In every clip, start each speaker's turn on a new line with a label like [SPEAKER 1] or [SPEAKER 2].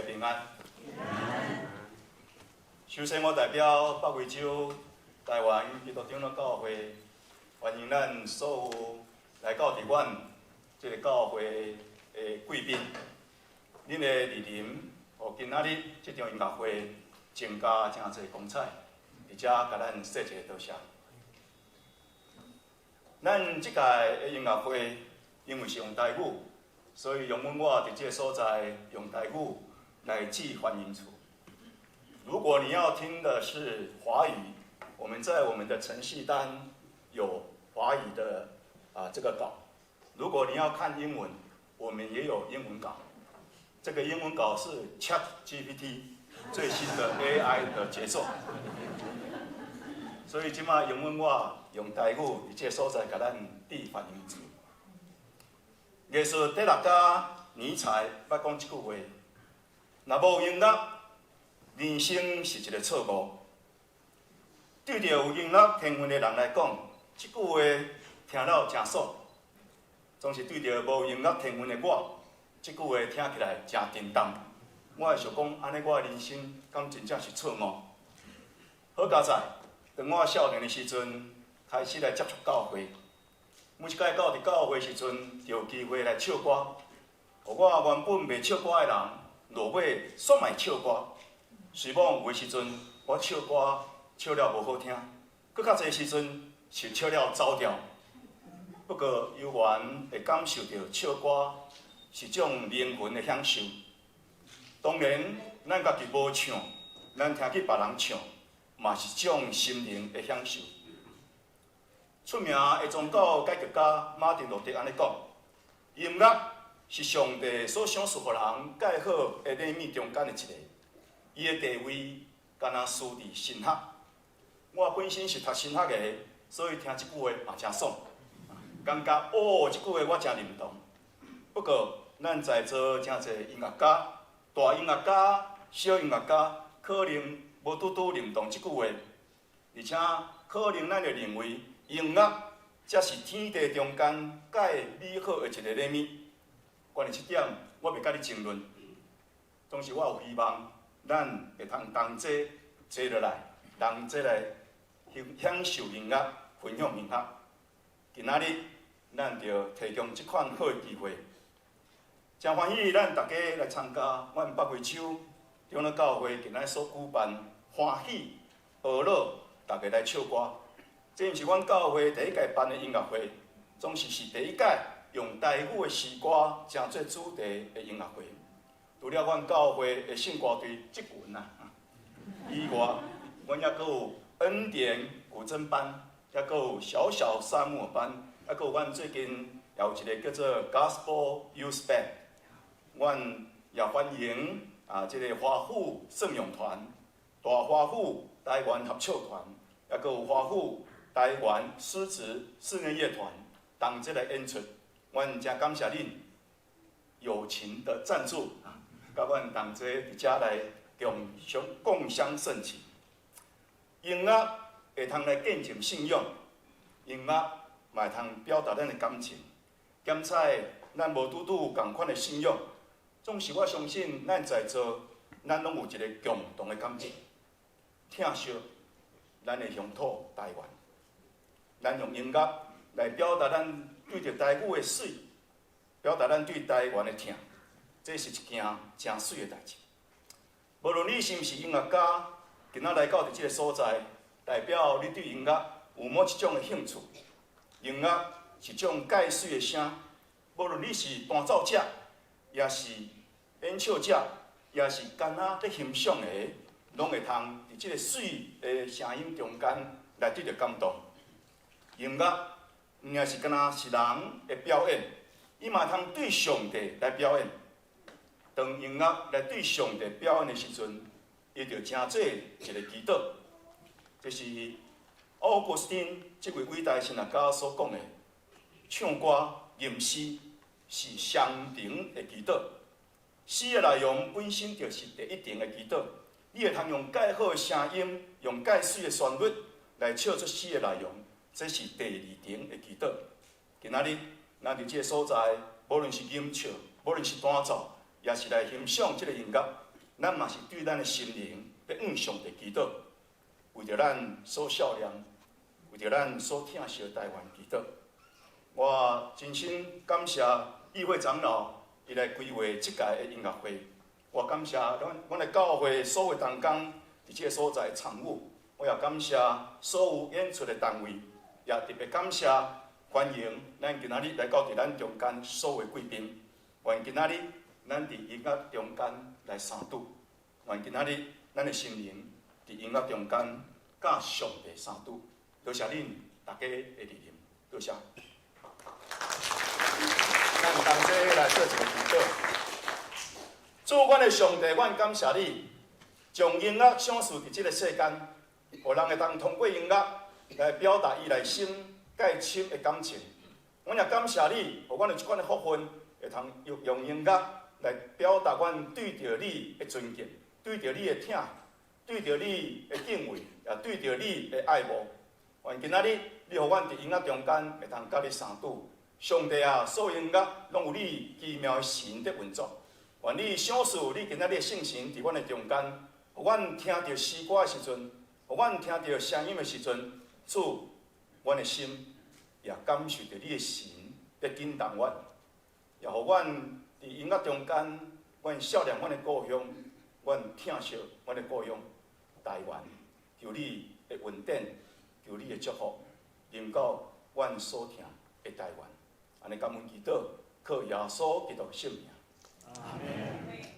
[SPEAKER 1] 家平安。首先，我代表北威州台灣基督長老教會，歡迎咱所有來到佇阮這个教會的貴賓。恁的蒞臨，予今仔日這場音樂會增加誠濟光彩，佇遮共咱說一个多謝。咱這屆的音樂會因為是用台語，所以容許我佇這个所在用台語來致歡迎詞。如果你要聽的是華語，我們在我們的程序單有華語的這個稿。如果你要看英文，我們也有英文稿。這個英文稿是 ChatGPT 最新的 AI 的傑作。所以這馬容許我用台語佇這個所在共咱致歡迎詞。藝術哲學家尼采捌講這句話：若無音樂，人生是一個錯誤。對著有音樂天分的人來講，這句話聽了誠爽；總是對著無音樂天分的我，這句話聽起來誠沉重。我會想講，按呢我的人生敢真正是錯誤？好佳哉，當我少年的時陣，開始來接觸教會，每一擺到佇教會時陣，就有機會來唱歌。予我原本袂唱歌的人，落尾煞嘛會唱歌。雖罔有的時陣，我唱歌唱了無好聽，閣較濟時陣是唱了走調。不過猶原會感受著唱歌是種靈魂的享受。當然，咱家己無唱，咱聽去別人唱，嘛是種心靈的享受。出名的宗教改革家馬丁路德按呢講：音樂是上帝所賞賜予人蓋好的禮物中間的一个，伊的地位敢若輸佇神學。我本身是讀神學的，所以聽這句話嘛誠爽，感覺哦，這句話我誠認同。不過，咱在座誠濟音樂家、大音樂家、小音樂家，可能無拄拄認同這句話，而且可能咱會認為音樂才是天地中間蓋美好的一个禮物。關於這點，我袂佮你爭論。總是我有希望，咱會通同齊坐落來，同齊來享受音樂，分享音樂。今仔日，咱就提供這款好的機會，誠歡喜咱大家來參加阮北威州長老教會今仔所舉辦歡喜娛樂，大家來唱歌。這毋是阮教會第一屆辦的音樂會，總是是第一屆用台語的詩歌成做主題的音樂會。除了阮教會的聖歌隊這群啊以外，阮猶閣有恩典古箏班，猶閣有小小撒母耳班，猶閣有阮最近也有一个叫做 Gospel Youth Band。阮也歡迎這个華府聖詠團、大華府台灣合唱團，猶閣有華府台灣獅子室內樂團同齊來演出。阮誠感謝恁友情的贊助啊，佮阮同齊佇遮來共襄盛舉。音樂會通來見證信仰，音樂嘛會通表達咱的感情。兼且咱無拄拄有仝款的信仰，總是我相信咱在座，咱攏有一个共同的感情，疼惜咱的鄉土台灣。咱用音樂來表達咱對著台語的媠，表達咱對台灣的疼，這是一件誠媠的代誌。無論你是毋是音樂家，今仔來到佇這个所在，代表你對音樂有某一種的興趣。音樂是種蓋媠的聲，無論你是彈奏者，抑是演唱者，抑是干焦咧欣賞的，攏會通佇這个媠的聲音中間來得著感動。音樂毋也是干焦是人的表演，伊嘛通對上帝來表演。當音樂來對上帝表演的時陣，伊就成做一个祈禱。這是奧古斯丁這位偉大神學家所講的：唱歌、吟詩是雙重的祈禱。詩的內容本身就是第一重的祈禱。你會通用蓋好的聲音，用蓋媠的旋律來唱出詩的內容，這是第二重的祈禱。今仔日，咱佇這个所在，無論是吟唱，無論是彈奏，抑是來欣賞這个音樂，咱嘛是對咱的心靈欲向上帝祈禱，為著咱所少年，為著咱所疼惜的台灣祈禱。我真心感謝議會長老，伊來規劃這屆的音樂會。我感謝阮的教會所有同工佇這个所在參與。我也感謝所有演出的單位，也特別感謝歡迎咱今仔日來到佇咱中間所有貴賓。願今仔日咱佇音樂中間來相拄，願今仔日咱的心靈佇音樂中間佮上帝相拄。多謝恁大家的蒞臨，多謝。咱同齊來做一个祈禱。主，阮的上帝，阮感謝你，將音樂賞賜佇這个世間，予人會當通過音樂來表達伊內心蓋深的感情。阮也感謝你，予阮有這款的福分，會通用音樂來表達阮對著你的尊敬，對著你的疼，對著你的敬畏，也對著你的愛慕。願今仔日，你予阮佇音樂中間會通佮你相拄。上帝啊，所有音樂攏有你奇妙的神佇運作。願你賞賜你今仔日的聖神佇阮的中間，予阮聽著詩歌的時陣，予阮聽著聲音的時陣，主，阮的心也感受著你的神佇震動阮，也予阮佇音樂中間，阮少年阮的故鄉，阮疼惜阮的故鄉台灣，求你的恩典，求你的祝福，臨到阮所疼的台灣。按呢感恩祈禱，靠耶穌基督聖名。阿們。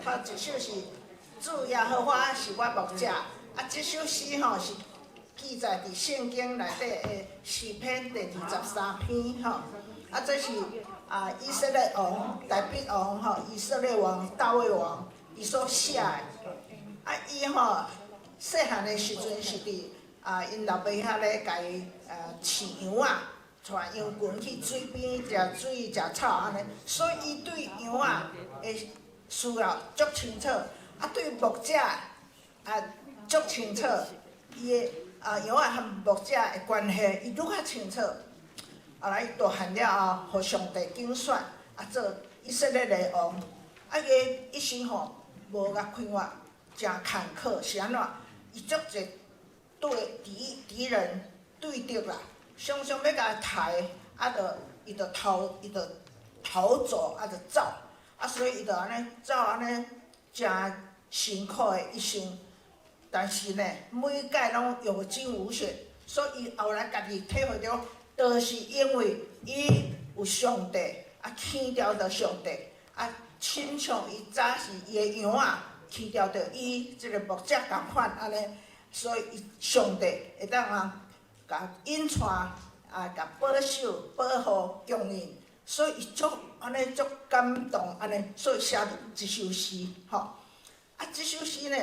[SPEAKER 2] 頭一首是主耶和華是我牧者，啊，這首詩吼是記載佇聖經內底的詩篇第23篇吼，啊，這是啊以色列王大衛王吼，以色列王大衛王伊所寫的，啊，伊吼細漢的時陣是佇啊𪜶老爸遐咧共伊飼羊仔，帶羊群去水邊食水食草按呢，所以伊對羊仔的需要足清楚，啊對牧者也足清楚，伊的啊羊仔和牧者的關係，伊愈較清楚。後來伊大漢了後，予上帝揀選，啊做以色列的王。啊，伊一生吼無共快活，誠坎坷，是按怎？伊足濟對敵敵人對敵啦，常常欲共刣，啊，就伊就逃，伊就逃走，啊，就走，啊，所以伊就按呢走按呢，誠辛苦的一生。但是呢，每擺攏有驚無險，所以伊後來家己體會著，就是因為伊有上帝，啊，牽著著上帝，啊，親像伊早時伊的羊仔牽著著伊這个牧者仝款按呢，所以伊上帝會當通共引帶，啊，共保守、保護、供應，所以伊足按呢足感動按呢，所以寫這首詩，吼。啊，這首詩呢，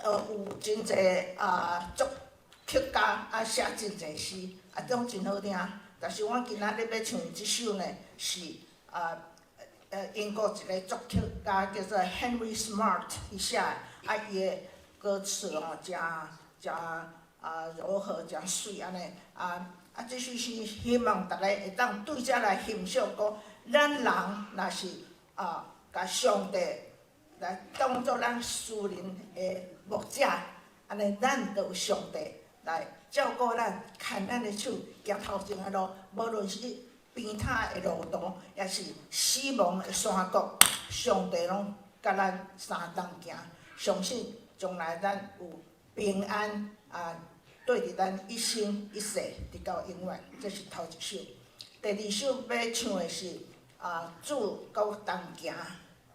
[SPEAKER 2] 有真濟啊作曲家啊寫真濟詩，啊，攏真好聽。但是我今仔日欲唱這首呢，是啊英國一个作曲家叫做 Henry Smart 伊寫的，啊，伊的歌詞吼誠誠啊柔和，誠媠按呢，啊啊，這首詩希望逐家會當對這來欣賞，講咱人若是啊，共上帝來當做咱屬靈的牧者，按呢咱就有上帝來照顧咱，牽咱的手，行頭前的路，無論是平坦的路途，抑是死亡的山谷，上帝攏佮咱相同行。相信將來咱有平安啊，綴佇咱一生一世，直到永遠。這是頭一首。第二首欲唱的是啊，主佮我同行。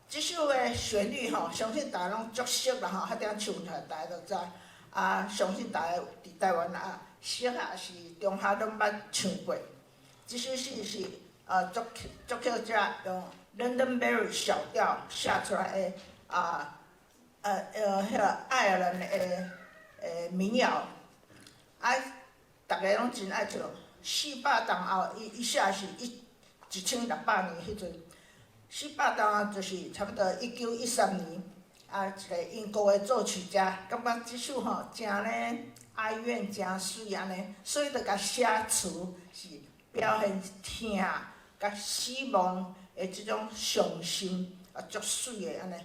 [SPEAKER 2] 這首的旋律吼，相信大家攏足熟啦吼，彼陣唱出來大家都知。啊，相信大家佇台灣啊，小學是中學攏捌唱過。這首詩是啊作曲作曲者用 Londonderry 小調寫出來的啊，彼个愛爾蘭的民謠，啊，逐家攏真愛唱。400冬後，伊伊寫是1600年彼陣，四百冬後就是差不多1913年，啊，一个英國的作曲家感覺這首吼誠咧哀怨，誠媠按呢，所以就共寫詞是表現疼佮死亡的這種傷心，啊，足媠的按呢。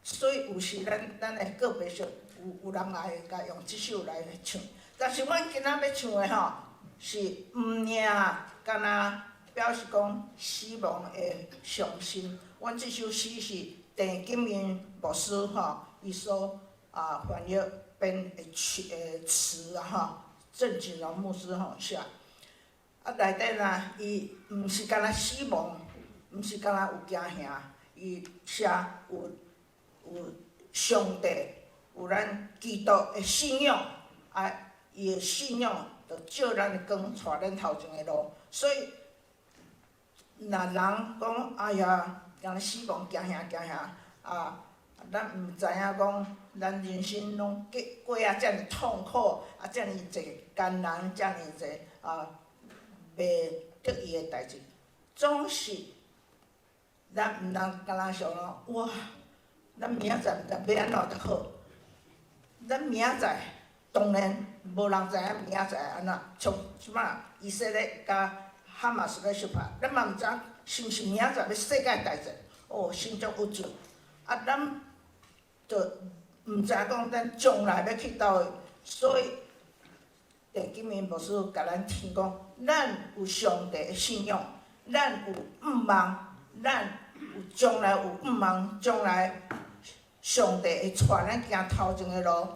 [SPEAKER 2] 所以有時咱咱的告別式有有人會共用這首來唱，但是阮今仔欲唱的吼是毋爾敢若表示講死亡的傷心。阮這首詩是鄭金明牧師吼，伊所啊翻譯編的曲的詞啊吼，鄭錦榮牧師吼寫。啊，內底呢，伊毋是干焦死亡，毋是干焦有驚嚇，伊寫有有上帝，有咱基督的信仰，啊，伊的信仰就照咱的光，帶咱頭前的路。所以，若人講哎呀，敢若死亡驚嚇驚嚇，啊，咱毋知影講，咱人生攏過過啊遮爾痛苦，啊遮爾濟艱難，遮爾濟啊袂得意的代誌，總是咱毋通敢若想講，哇，咱明仔載毋知欲按怎才好。咱明仔載當然無人知影明仔載按怎，像這擺以色列佮哈馬斯咧相拍，咱嘛毋知是毋是明仔載欲世界大戰，哦，心足鬱卒。啊，咱就毋知講咱將來欲去佗位，所以鄭金明牧師共咱提講，咱有上帝的信仰，咱有盼望，咱有將來有盼望，將來上帝會帶咱行頭前的路，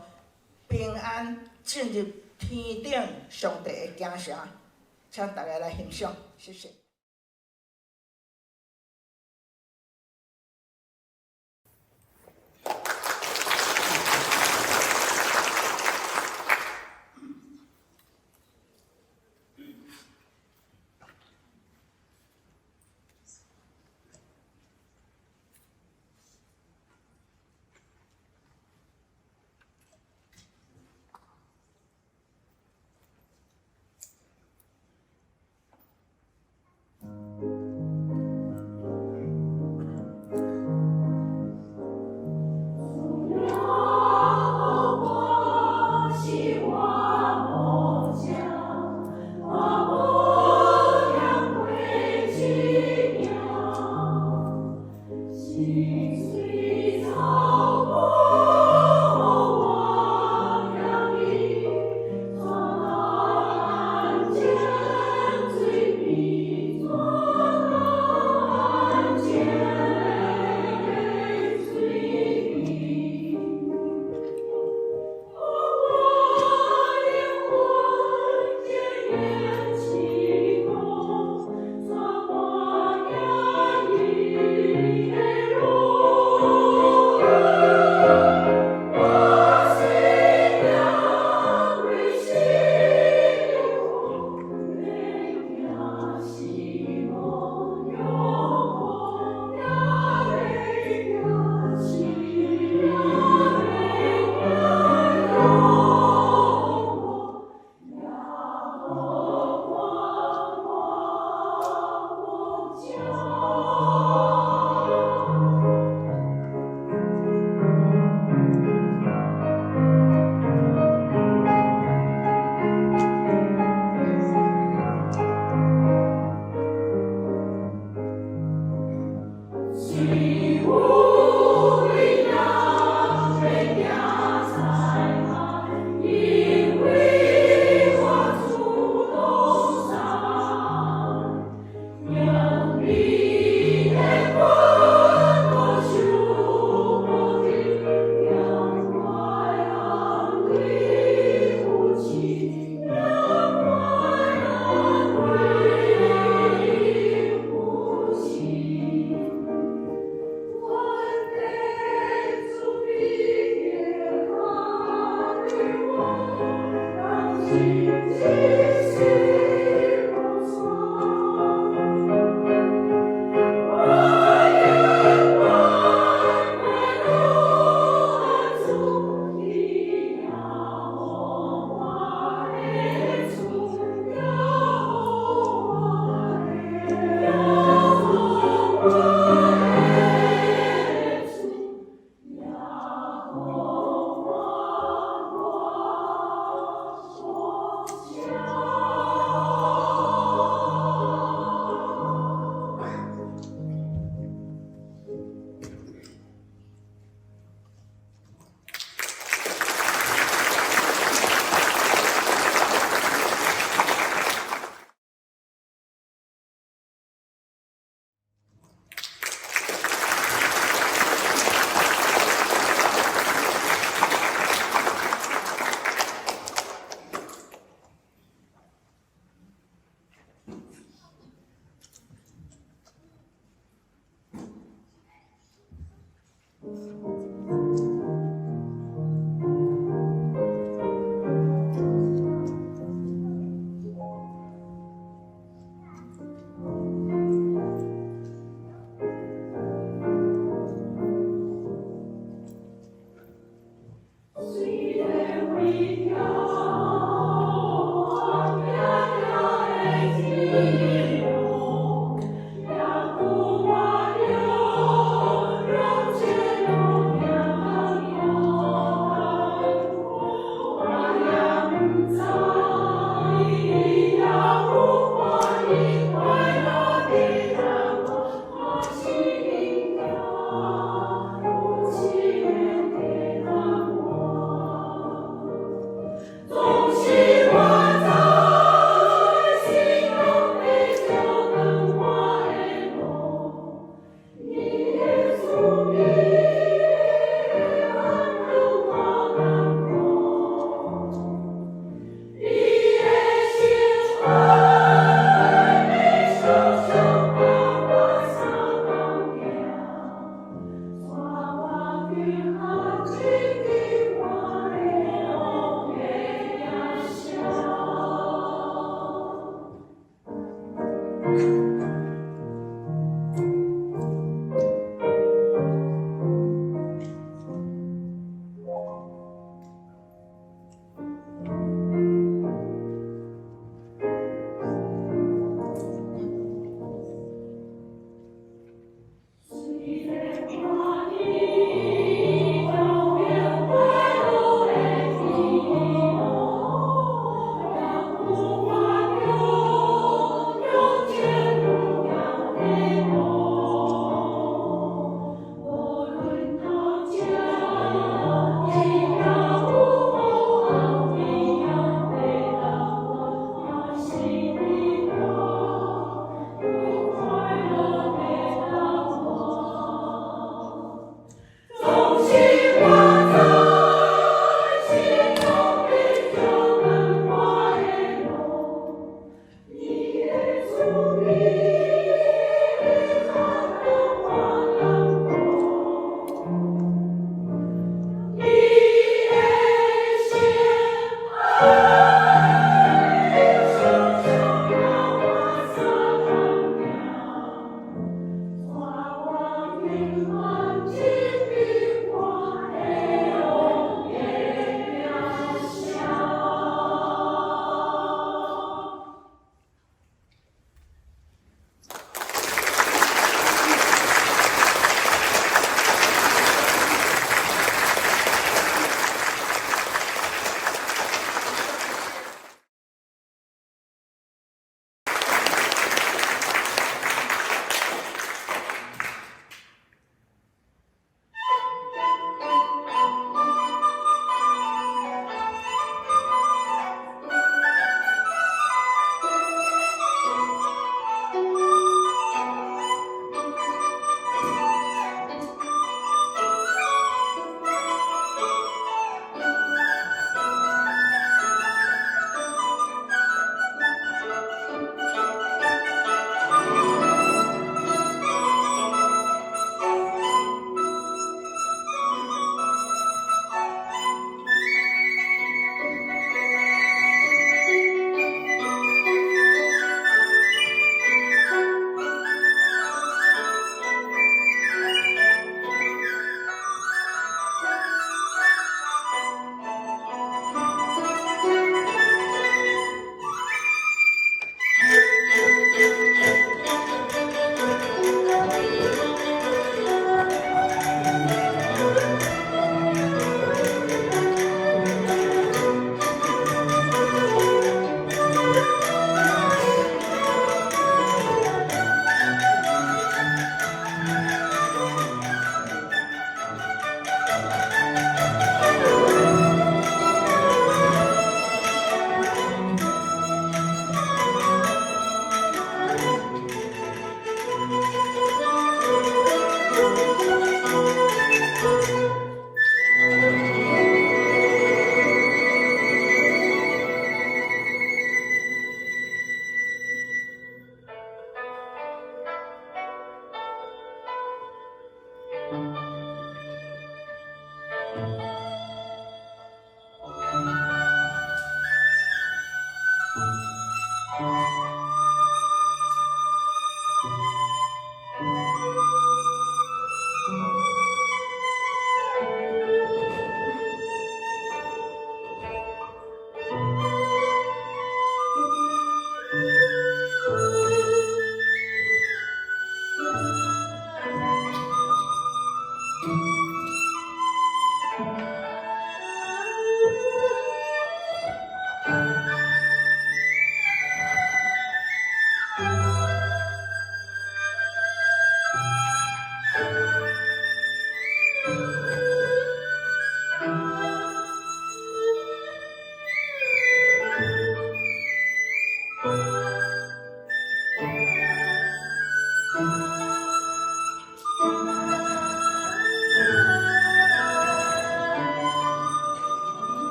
[SPEAKER 2] 平安進入天頂上帝的京城，請大家來欣賞，謝謝。
[SPEAKER 3] 耶和華。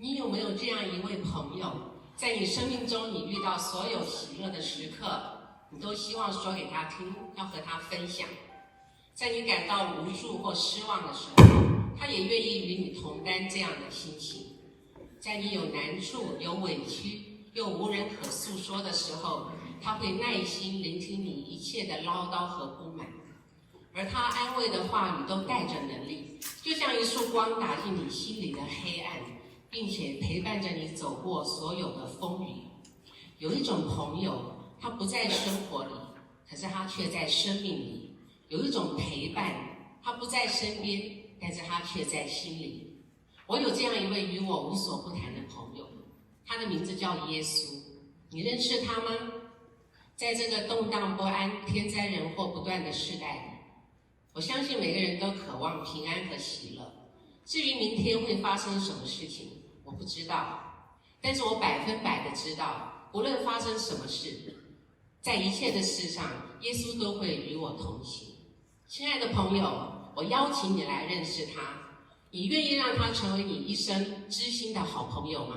[SPEAKER 3] 你有没有这样一位朋友，在你生命中，你遇到所有喜乐的时刻，你都希望说给他听，要和他分享；在你感到无助或失望的时候，他也愿意与你同担这样的心情；在你有难处、有委屈又无人可诉说的时候，他会耐心聆听你一切的唠叨和不满，而他安慰的话语都带着能力，就像一束光打进你心里的黑暗，并且陪伴着你走过所有的风雨。有一种朋友，他不在生活里，可是他却在生命里；有一种陪伴，他不在身边，但是他却在心里。我有这样一位与我无所不谈的朋友，他的名字叫耶稣。你认识他吗？在这个动荡不安、天灾人祸不断的时代里，我相信每个人都渴望平安和喜乐。至于明天会发生什么事情，我不知道，但是我100%的知道，无论发生什么事，在一切的事上，耶稣都会与我同行。亲爱的朋友，我邀請你來認識他。你願意讓他成為你一生知心的好朋友嗎？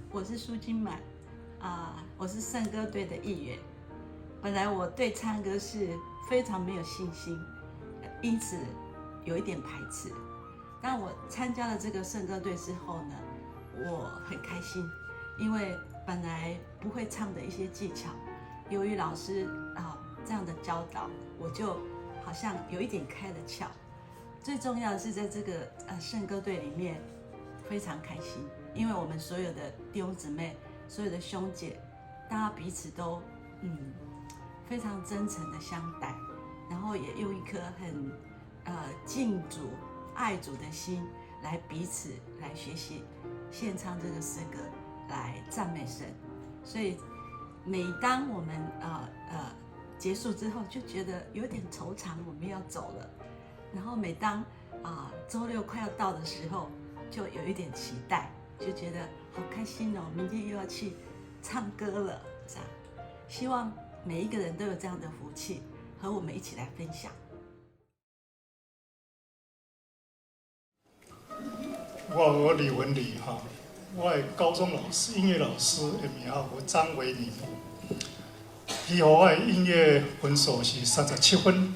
[SPEAKER 4] 我是蘇金滿，啊，我是聖歌隊的一員。本來我對唱歌是非常沒有信心，因此有一點排斥。當我參加了這個聖歌隊之後呢，我很開心，因為本來不會唱的一些技巧，由於老師啊這樣的教導，我就好像有一點開了竅。最重要的是，在這個聖歌隊裡面非常開心，因為我們所有的弟兄姊妹、所有的兄姐，大家彼此都非常真誠的相待，然後也用一顆很敬主、愛主的心來彼此來學習獻唱這個詩歌，來讚美神。所以每當我們結束之後，就覺得有點惆悵，我們要走了。然後每當週六快要到的時候，就有一點期待，就覺得好開心哦，明天又要去唱歌了，這樣。希望每一個人都有這樣的福氣，和我們一起來分享。
[SPEAKER 5] 我李文禮哈，我的高中老師、音樂老師的名號叫張維明，伊予我的音樂分數是37分。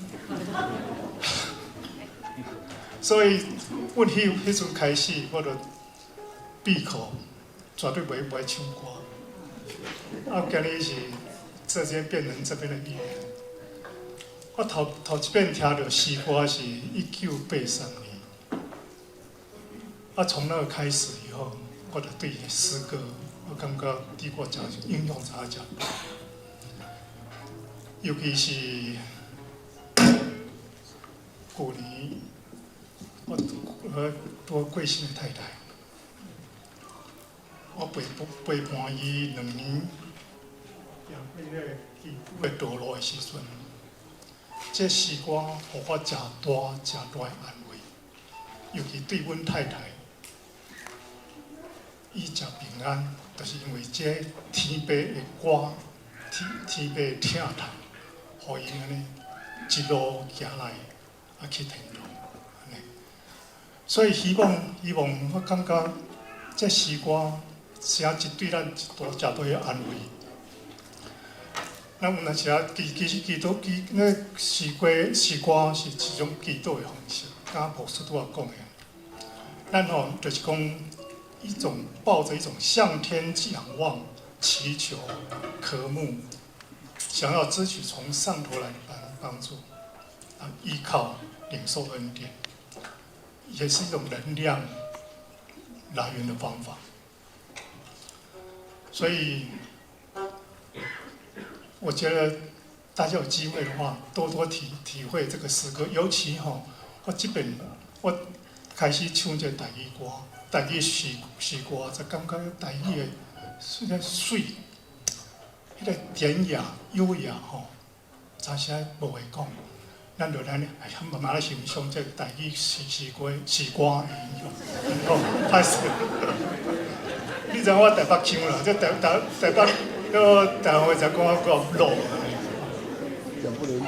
[SPEAKER 5] 所以，阮彼陣開始，我就閉口，絕對袂愛唱歌。啊，今日是直接變成這邊的議員。我頭頭一遍聽著詩歌是1983年。啊，從那個開始以後，我就對詩歌，我感覺對我誠影響誠誠大。尤其是舊年，我拄過身的太太，我陪伴伊2年，行過那個艰苦的道路的時陣，這詩歌予我誠大誠大的安慰，尤其對阮太太，伊誠平安，就是因為這天父的歌，天父的疼痛，予伊按呢一路行來，啊去天堂。所以希望，希望我感覺這詩歌寫一對咱一大誠大的安慰。咱有若時啊，其實祈禱祈那詩歌是一種祈禱的方式，敢牧師拄仔講的。咱吼就是講一種抱著一種向天仰望、祈求、渴慕，想要支取從上頭來幫助，啊，依靠領受恩典。也是一種能量來源的方法，所以我覺得大家有機會的話，多多體會這個詩歌，尤其吼，我這邊我開始唱這個台語歌，台語詩歌，才感覺台語的雖然媠，彼個典雅優雅吼，真是無話講。咱就咱慢慢來欣賞這個台語詩歌的影響。好，歹勢。你知影我台北腔啦，這台北，那個台灣話才講我夠老。
[SPEAKER 6] 講不輪轉。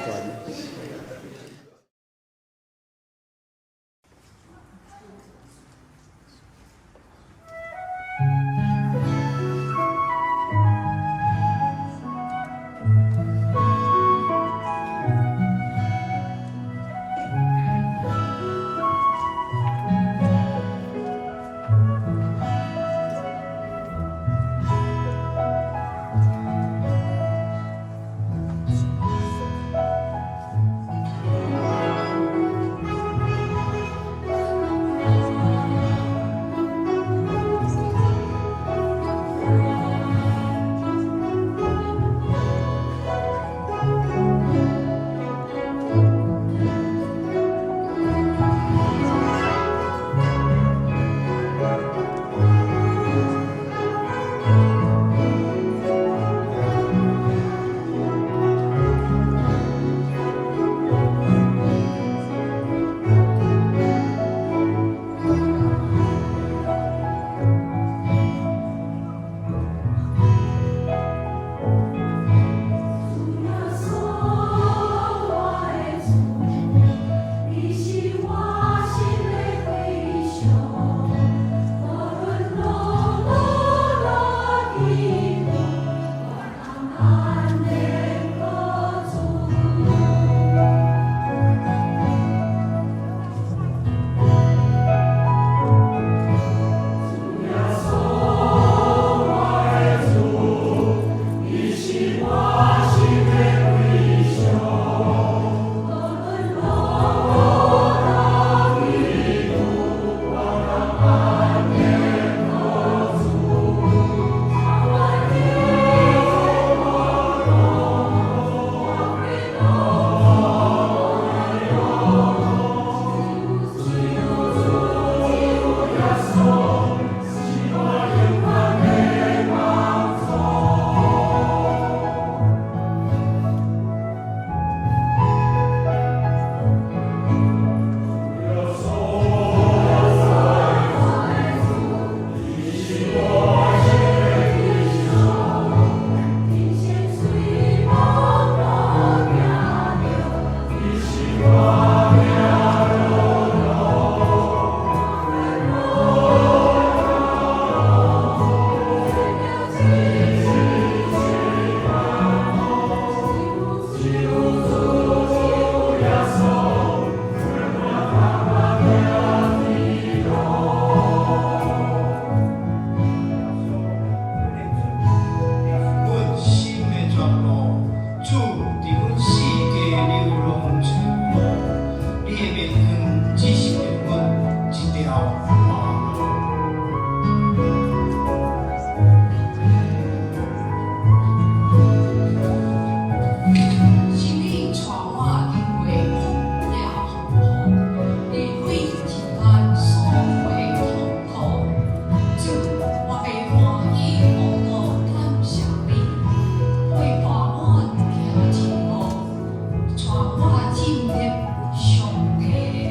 [SPEAKER 7] 阮心的绝路，主佇阮四界流浪找我，你的明光指示著阮這條活路。
[SPEAKER 8] 是你帶我經過風也風雨，你為一番所過痛苦。主，我欲歡喜樂樂感謝你，陪伴阮行這路，帶我進入上帝的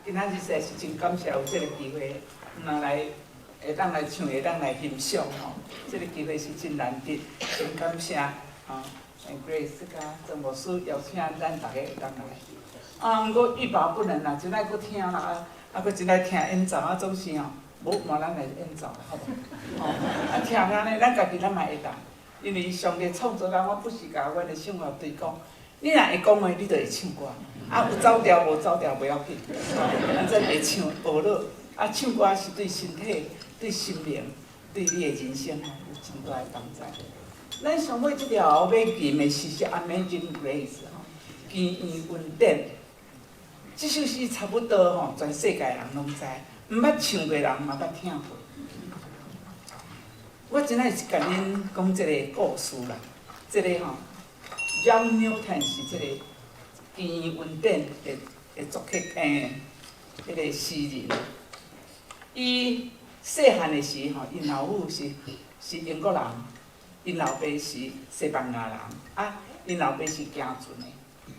[SPEAKER 9] 今仔日實在是真感謝有這个機會，毋但來會當來唱，會當來欣賞吼。這个機會是真難得，真感謝吼。Grace 佮曾牧師邀請咱逐家會當來。啊，毋過欲罷不能啦，真愛閣聽啦，啊啊，閣真愛聽演奏啊，總是吼，無換咱來演奏啦，好無？吼，啊聽按呢，咱家己咱嘛會當，因為上帝創造咱，我不時共阮的生活隊講，你若會講話，你就會唱歌。啊，有走調無走調無要緊，反正會唱學落。啊，唱歌是對身體、對心靈、對你的人生吼有真大的幫助。咱上尾這條欲吟的詩是《Amazing Grace》吼，奇異恩典。這首詩差不多吼，全世界人攏知，毋捌唱過人嘛捌聽過。我真愛是共恁講這个故事啦，這个吼，John Newton 是這个奇異恩典的作曲彼个詩人。伊細漢的時吼，𪜶老母是英國人，𪜶老爸是西班牙人，啊，𪜶老爸是行船的，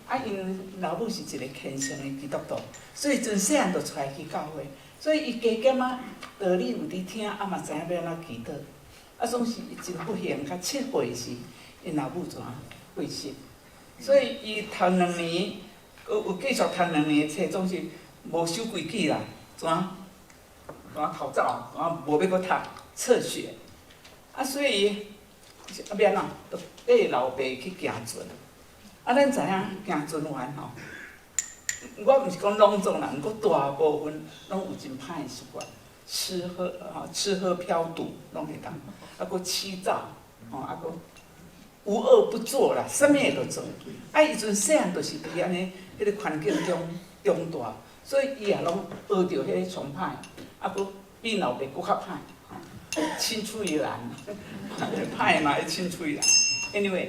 [SPEAKER 9] 啊，𪜶老母是一个虔誠的基督徒，所以陣細漢就帶去教會，所以伊加減仔道理有佇聽，啊嘛知影欲按怎祈禱，啊，總是伊真不幸，較7歲時，𪜶老母就按過身，所以伊讀兩年，閣有繼續讀兩年的冊，總是無守規矩啦，怎怎逃走，怎無欲閣讀，輟學，啊，所以啊欲按怎，就綴老爸去行船。啊，咱知影行船員吼，我毋是講攏總啦，毋過大部分攏有真歹的習慣，吃喝吼，吃喝嫖賭攏會當，啊，閣欺詐，吼，啊，閣無惡不作啦，啥物會都做。啊，伊陣細漢就是佇按呢彼个環境中長大，所以伊也攏學著彼个上歹，啊，閣比老爸閣較歹，青出於藍，歹嘛會青出於藍。Anyway，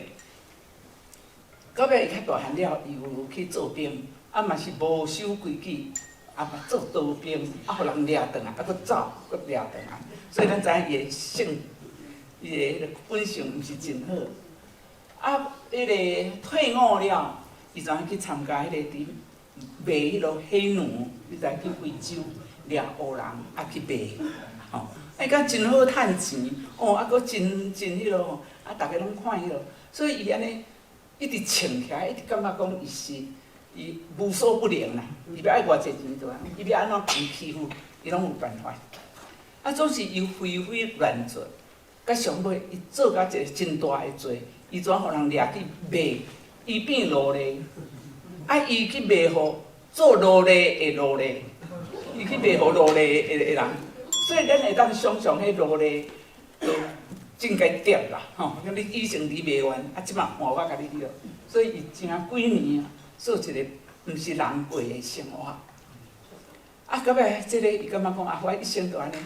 [SPEAKER 9] 到尾伊較大漢了，伊有去做兵，啊嘛是無守規矩，啊嘛做逃兵，啊予人掠轉來，啊閣走，閣掠轉來。所以咱知影伊的性，伊的彼个本性毋是真好。啊，彼个退伍了，伊就去參加彼个佇賣彼落黑奴，伊知去非洲掠烏人，啊去賣，吼，啊伊敢真好趁錢，哦，啊閣真真彼落，啊逐家攏看彼落，所以伊按呢一直穿起來，一直感覺講伊是伊無所不能啦，伊欲愛偌濟錢就按，伊欲按怎共欺負，伊攏有辦法。啊，總是伊為非亂做，到上尾伊做甲一個真大的罪，伊怎予人掠去賣，伊變奴隸，啊，伊去賣予做奴隸的奴隸，伊去賣予奴隸的人，所以咱會當想象彼奴隸都真共疊啦，吼！你以前佇賣完，啊，這擺換我共你去，所以伊真幾年啊，做一个毋是人過的生活。啊，到尾這个伊感覺講啊，我一生就按呢，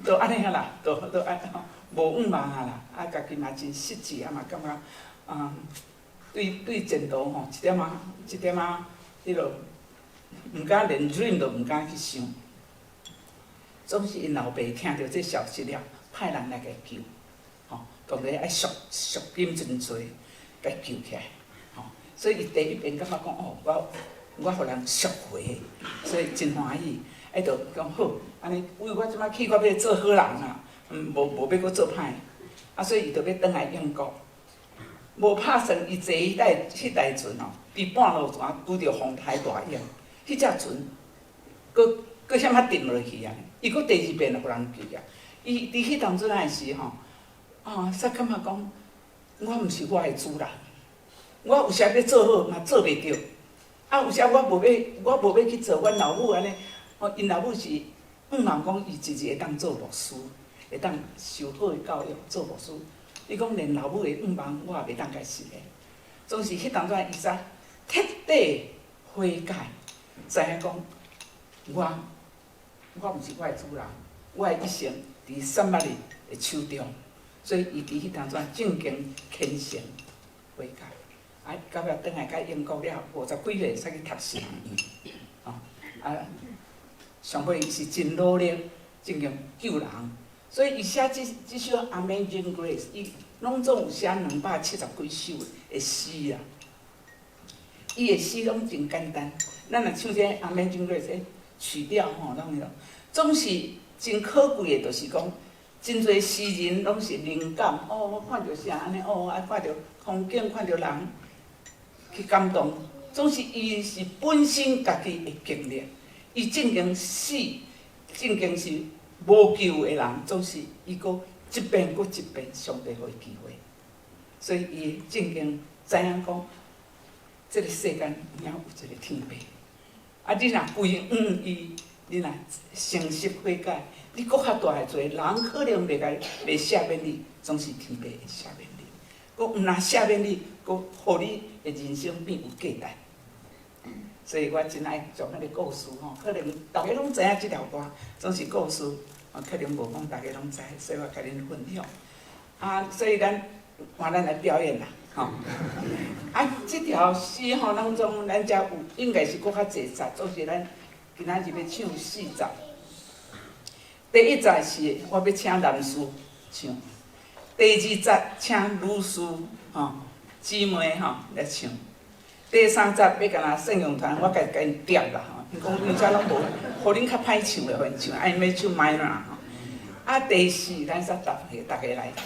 [SPEAKER 9] 就按呢啊啦，就就按無向望啊啦，啊，家己嘛真失志啊嘛，感覺啊，對前途吼一點仔一點仔，彼落毋敢連 dream 都毋敢去想。總是𪜶老爸聽著這消息了，派人來共救，吼，當然愛贖贖金真濟，共救起來，吼。所以伊第一遍感覺講哦，我予人贖回，所以真歡喜。啊，就講好，按呢，為我這擺去，我欲做好人啊，無欲閣做歹。啊，所以伊就欲轉來英國。無拍算，伊坐彼台船哦，佇半路船拄著風台大湧，彼隻船閣閣啥物沉落去啊！伊閣第二遍就予人救啊！伊佇彼當陣的時吼，哦，煞感覺講，我毋是我的主人，我有時欲做好嘛做袂著，啊有時我無欲去做，阮老母按呢，哦，𪜶老母是向望講伊一日會當做牧師，會當受好的教育做牧師。伊講連老母的向望我也袂當共實現，總是彼當陣伊才徹底悔改，知影講我毋是我的主人，我的一生佇撒瑪利的手中，所以伊佇彼當陣正經虔誠悔改，啊，到尾轉來到英國了，50幾歲才去讀神學院，吼，啊，上尾伊是真努力，正經救人，所以伊寫這首《Amazing Grace》，伊攏總有寫270幾首的詩啊。伊的诗拢真简单。咱若唱這《Amazing Grace》曲調吼，攏彼囉，總是真可貴的，就是講真濟詩人攏是靈感，哦，我看著啥按呢，哦，啊看著風景，看著人去感動，總是伊是本身家己的經歷，伊正經死，正經是無救的人，總是伊閣一遍閣一遍，上帝予伊機會，所以伊正經知影講，這个世間有影有一个天父，啊，你若歸向伊，你若誠實悔改，你閣較大的罪，人可能袂共袂赦免你，總是天父會赦免你。閣毋若赦免你，閣予你的人生變有價值。所以我真愛講彼个故事吼，可能逐家攏知影這條歌，總是故事，可能無講逐家攏知，所以我共恁分享。啊，所以咱換咱來表演啦，吼。啊，這條詩吼，當中咱遮有應該是閣較濟節，總是咱今仔日欲唱四節。第一節是我欲請男士唱，第二節請女士吼姊妹吼來唱。第三節欲敢若聖詠團，我共𪜶疊啦吼，𪜶講𪜶遮攏無，予恁較歹唱的，予𪜶唱，啊𪜶欲唱 minor 吼。啊，第四咱煞逐個逐家來唱。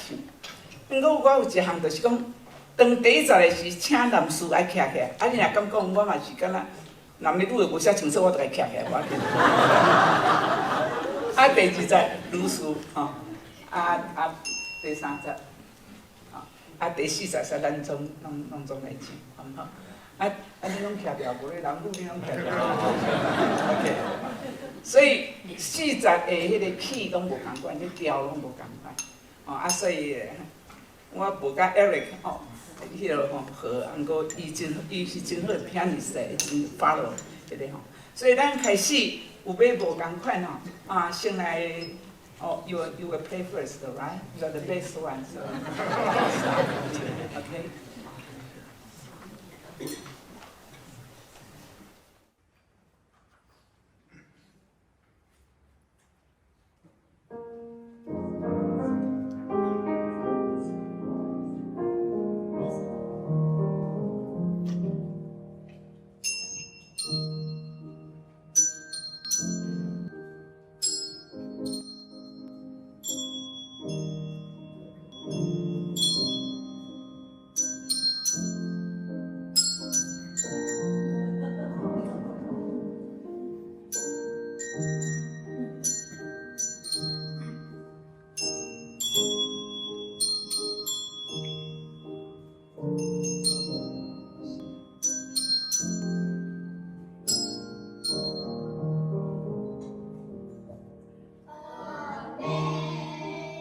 [SPEAKER 9] 毋過我有一項就是講，當第一節的時，請男士愛徛起來，啊，你若敢講，我嘛是敢若男的女的無啥清楚，我就共徛起來，無要緊。啊，第二節女士吼，啊啊，第三節，啊，第四節煞咱總攏攏總來唱，好毋好？啊啊！你攏徛著，無咧男女你攏徛著。OK。所以四節的彼个 key 攏無仝款，彼調攏無仝款。哦啊，所以我無佮 Eric 哦，彼个吼好，毋過伊真伊是真好的 pianist，伊真 follow 彼个吼。所以咱開始有欲無仝款吼，啊，先來哦，you will play first, right? You are the best one, so OK.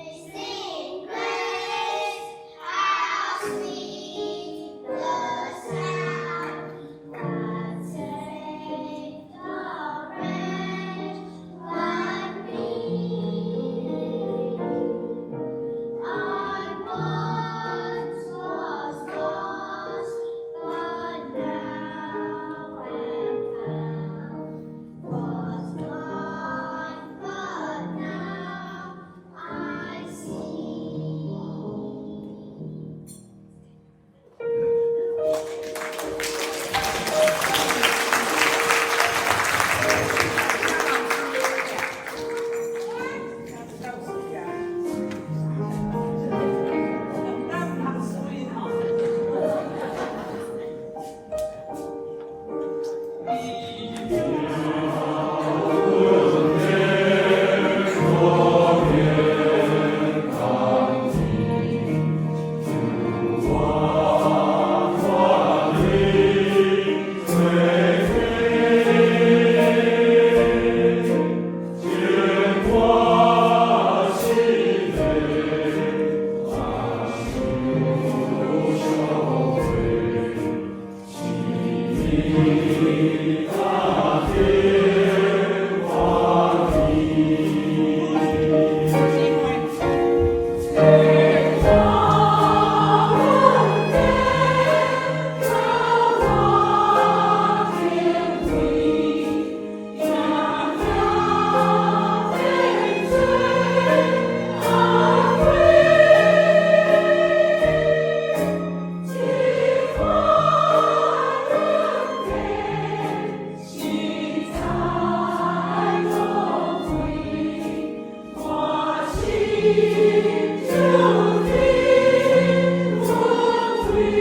[SPEAKER 10] Amazing grace, how sweet the sound that saved a wretch.
[SPEAKER 8] Two, three, four, three.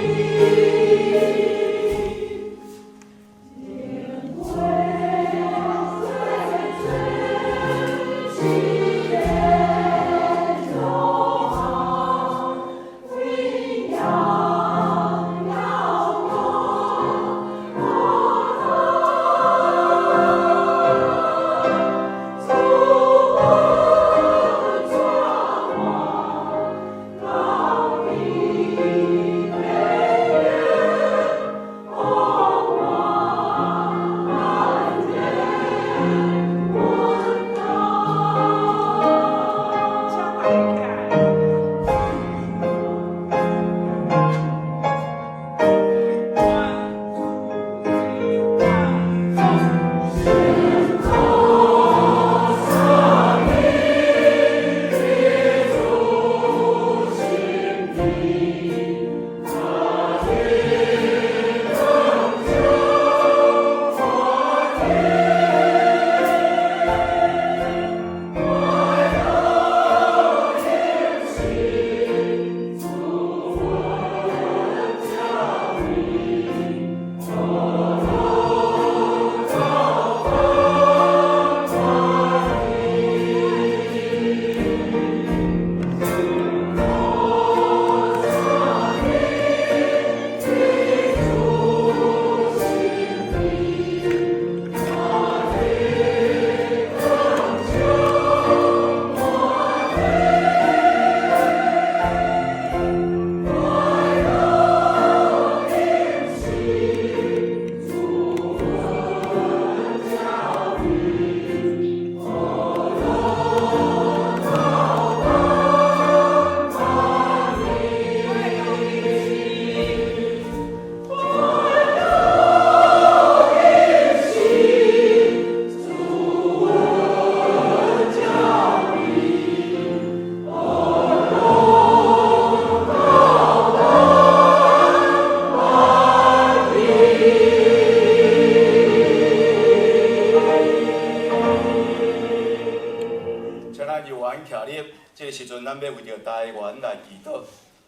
[SPEAKER 1] 請咱猶原徛立，這个時陣，咱欲為著台灣來祈禱，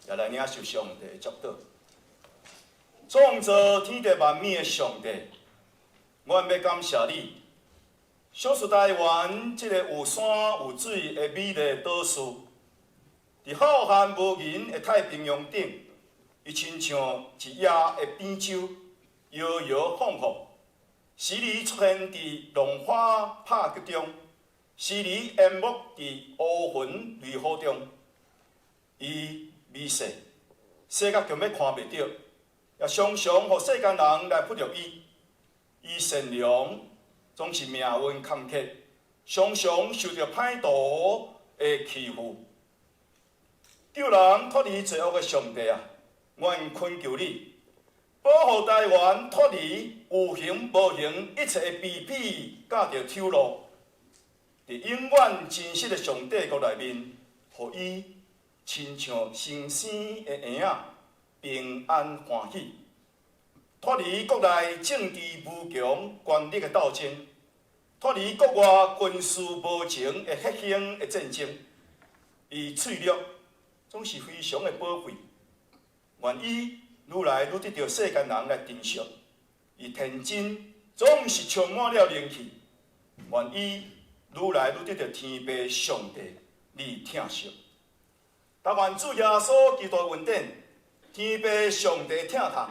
[SPEAKER 1] 也來領受上帝的祝禱。創造天地萬物的上帝，阮欲感謝你，賞賜台灣這个有山有水的美麗島嶼，佇浩瀚無垠的太平洋頂，伊親像一葉的扁舟，搖搖晃晃，時而出現佇浪花拍擊中，時而淹沒佇烏雲雷雨中。伊微細，細甲強欲看袂著，也常常予世間人來忽略伊。伊善良，總是命運坎坷，常常受著歹徒的欺負。救人脫離罪惡的上帝啊，阮懇求你，保護台灣脫離有形無形一切的卑鄙佮著醜陋，佇永遠真實的上帝國內面，予伊親像新生的嬰仔，平安歡喜，脫離國內政治無窮權力的鬥爭，脫離國外軍事無情的血腥的戰爭。伊脆弱，總是非常的寶貴。願伊愈來愈得著世間人來珍惜。伊天真，總是充滿了靈氣。願伊愈來愈得著天父上帝你疼惜。但願主耶穌基督恩典，天父上帝疼痛，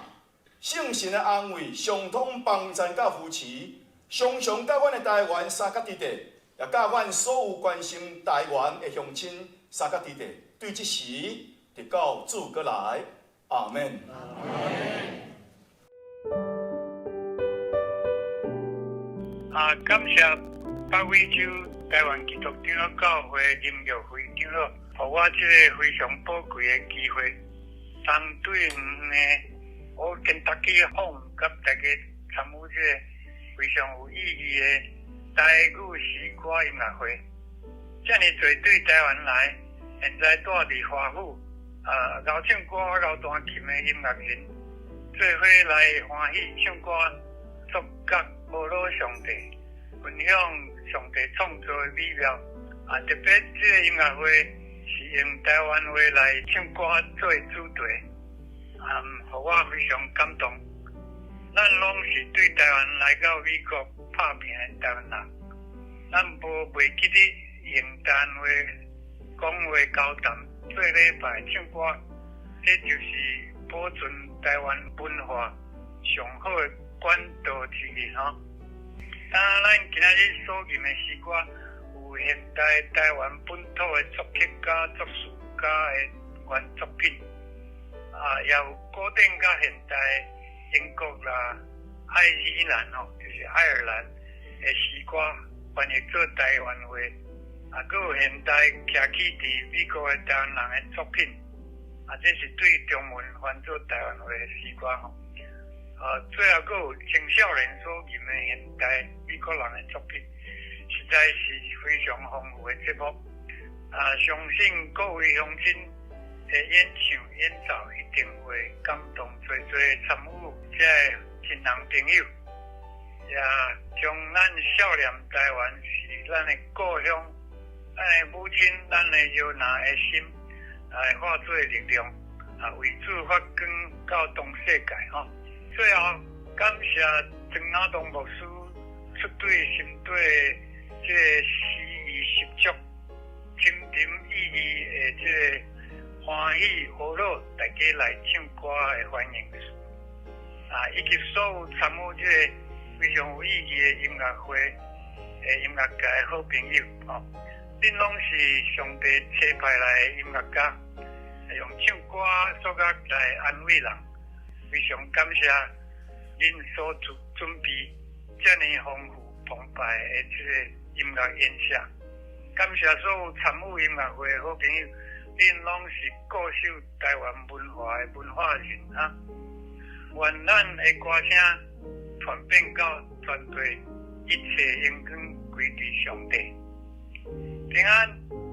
[SPEAKER 1] 聖神的安慰，相通幫贊佮扶持，常常佮阮的台灣三甲弟弟，也佮阮所有關心台灣的鄉親三甲弟弟，對這時直到主閣來，阿們。
[SPEAKER 10] 啊，感謝北威州台灣基督長老教會林玉輝長老，予我這个非常寶貴的機會，當對呢，我跟大家講，佮大家參與這个非常有意義的台語詩歌音樂會。遮爾濟對台灣來，現在住佇華府，啊，𠢕唱歌、𠢕彈琴的音樂人，做伙來歡喜唱歌，作樂呵咾上帝，分享上帝創造的美妙。啊，特別這个音樂會是是用台灣話來唱歌做主題，啊，予我非常感動。咱攏是對台灣來到美國拍拚的台灣人，咱無袂記得用台灣話講話交談做禮拜唱歌，這就是保存台灣文化上好的管道之一吼。啊，咱今仔日所吟的詩歌，有現代台灣本土的作曲家、作詞家的原作品，啊，也有古典佮現代英國啦、愛爾蘭吼，就是愛爾蘭的詩歌翻譯做台灣話，啊，閣有現代徛起佇美國的台灣人的作品，啊，這是對中文翻做台灣話的詩歌吼。啊，最後閣有青少年所吟的現代美國人的作品，實在是非常豐富的節目。啊，相信各位鄉親的演唱演奏一定會感動濟濟參與這个親人朋友，也將咱少年台灣是咱的故鄉、咱的母親、咱的搖籃的心來化做力量，啊，為主發光到全世界吼。最後感謝曾亞東牧師出對心底這个詩意十足、深沉意義的這个歡喜和樂，大家來唱歌的歡迎詞，啊，以及所有參與這个非常有意義的音樂會的音樂界的好朋友，吼，恁攏是上帝差派來的音樂家，用唱歌作樂來安慰人。非常感謝恁所準準備這爾豐富澎湃的這个音樂演出，感謝所有參與音樂會的好朋友，恁攏是固守台灣文化的文化人啊！願咱的歌聲傳遍到全地，一切榮光歸佇上帝。平安。